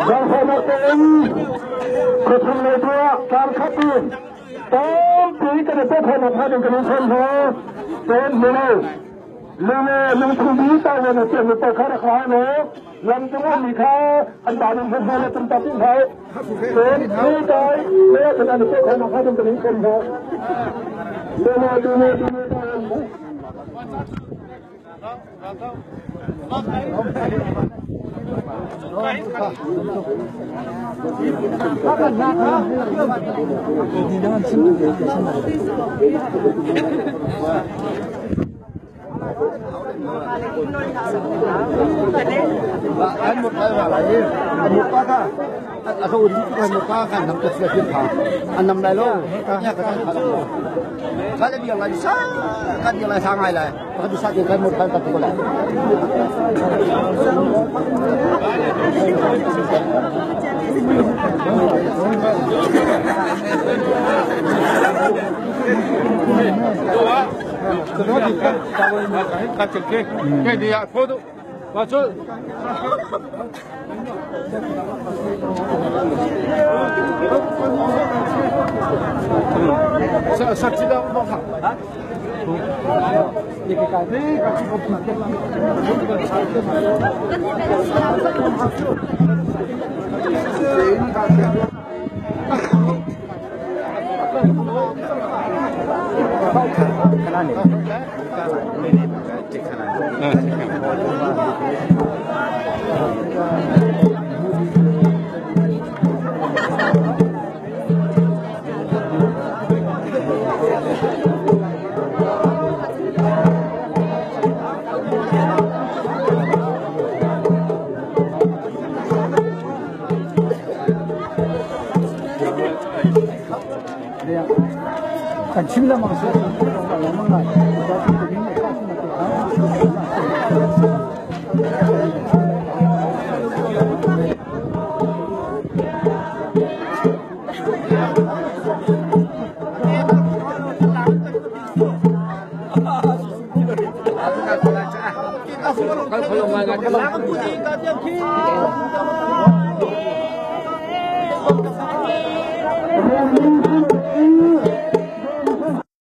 Zaangfahnak tein khuachung lei tu ah tlangkhat in tampi kan i pekkhawhnak hnga ding kan in sawm hna. Cun mino lule lungthin bi tavuan a ciami paoh kha rak ra law lam cung ummi kha an dan in hmu le tum tak in hau. Cun nikai le kan an i pekkhawhnak hnga ding kan in sawm hna. Lule lule lule Kan chim lengmang si.